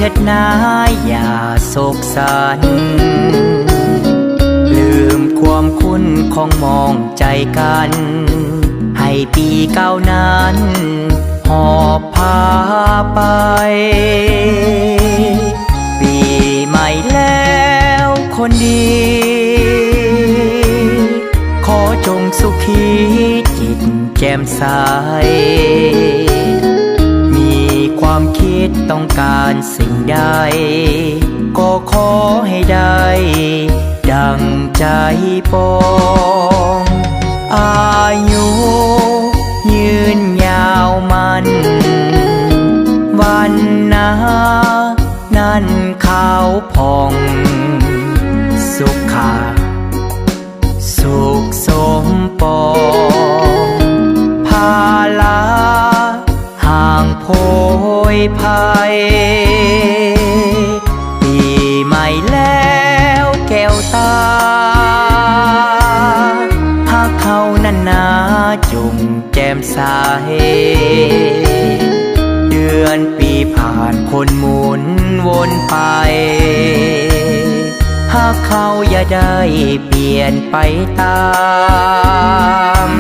ເຮັດນາຢ່າໂສກສັນ ລືມຄວາມຄຸ້ນຂອງໝອງໃຈກັນ ໃຫ້ປີເກົ່ານັ້ນຫອບພາໄປ ປີໃໝ່ແລ້ວຄົນດີ ຂໍຈົ່ງສຸຂີຈິດແຈ່ມໃສ ມີຄວາມຄິດຕ້ອງການສິ່ງໃດ ກໍຂໍໃຫ້ໄດ້ດັ່ງໃຈປອງ ອາຍຸຍືນຍາວໝັ້ນ ວັນນານັ້ນຂາວຜ່ອງ ສຸຂະ ສຸກສົມປອງ ພາລະຫ່າງໂພຍໄພ ປີໃໝ່ແລ້ວແກ້ວຕາ ຫາກເຮົານັ້ນນາຈົ່ງແຈ່ມໃສ ເດືອນປີຜ່ານຄົນໝູນວົນໄປ ຫາກເຮົາຢ່າໄດ້ ປ່ຽນໄປຕາມ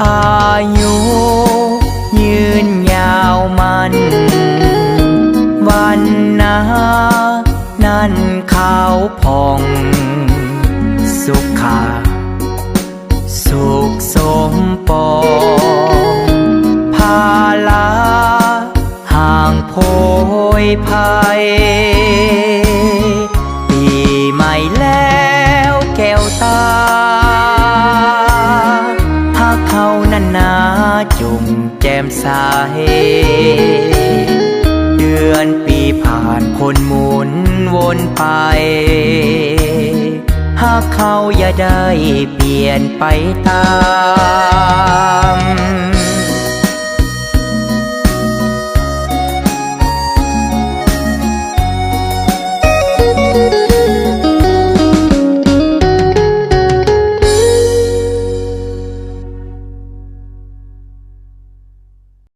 ອາຍຸຍືນຍາວໝັ້ນ ວັນນານັ້ນຂາວຜ່ອງ ສຸຂະ ສຸກສົມປອງ ພາລະຫ່າງໂພຍໄພ ປີໃໝ່ແລ້ວແກ້ວຕາ ຫາກເຮົານັ້ນນາຈົ່ງແຈ່ມໃສ ເດືອນປີຜ່ານຄົນໝູນວົນໄປ ຫາກເຮົາຢ່າໄດ້ປ່ຽນໄປຕາ